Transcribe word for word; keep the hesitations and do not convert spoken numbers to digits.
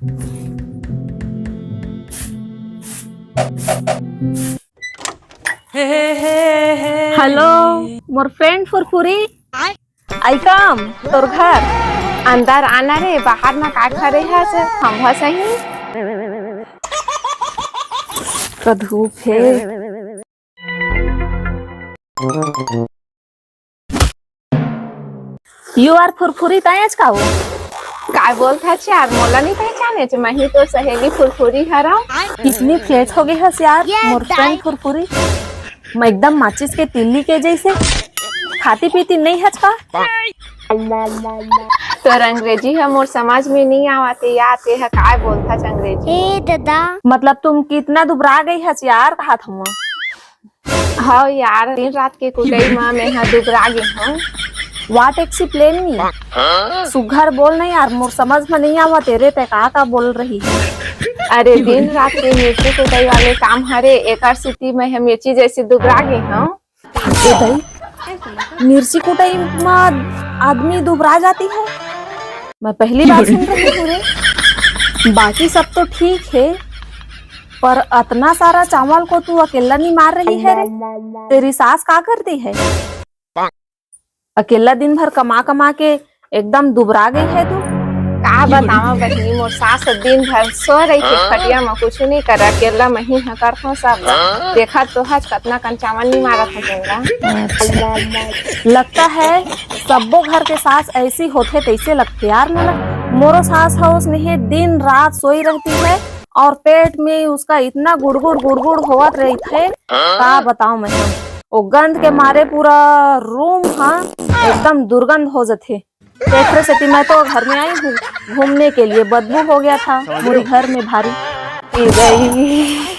Hello, more friend Furfuri. आई कम तोर घर। अंदर आना रे, बाहर ना का खड़े हस, खंभा सही। का धूप हे। You are फुरफुरी, तैं आज का हो? काय बोलत हस यार, मोला नहीं पहचाने छे? मैं ही तो सहेली फुरफुरी हरव। इतनी फ्लैट हो गई हस यार, मोर फ्रेंड फुरफुरी। मैं एकदम माचिस के तिल्ली के जैसे। खाती पीती नहीं हच का? तोर अंग्रेजी ह मोर समझ में नहीं आवत हे यार, ते ह काय बोलत हच अंग्रेजी? ए दादा। मतलब तुम कितना दुबरा गई हच यार, कहा था। हाँ यार, दिन रात के कुटई म मैं ह दुबरा गे हूँ। What explain me? सुघर बोल नहीं यार, मोर समझ में नहीं आवत हे रे, ते का का बोल रही है। अरे दिन रात के मिर्ची कुटई वाले काम हरे, एकर सेती मैं ह मिर्ची जैसे दुबरा गे हूँ। ए दाई, मिर्ची कुटई म आदमी दुबरा जाती है? मैं पहली बार सुन रही हूँ रे। बाकी सब तो ठीक है, पर अतना सारा चावल को तू अकेला नहीं मार रही है रे? तेरी सास का करती है? अकेला दिन भर कमा कमा के एकदम दुबरा गई है तू। का बतावा बहिनी, मोर सास दिन भर सो रही थी खटिया में, कुछ नहीं कर, अकेला मैं ही ह करथों सब। देखा तो हच कतना कन चावल नहीं मारत हूँ तेला। अच्छा। लगता है सब्बो घर के सास ऐसी होथे तैसे लगथे यार मोला। मोरो सास ह उसने ही दिन रात सोई रहती है और पेट में उसका इतना गुड़गुड़ गुड़गुड़ होवत रही थे, का बताऊं मैं। वो गंध के मारे पूरा रूम हा एकदम दुर्गंध हो जथे। तेखरे सेती मैं तो घर में आई हूँ घूमने के लिए, बदबू हो गया था मोरी घर में भारी। ए गई।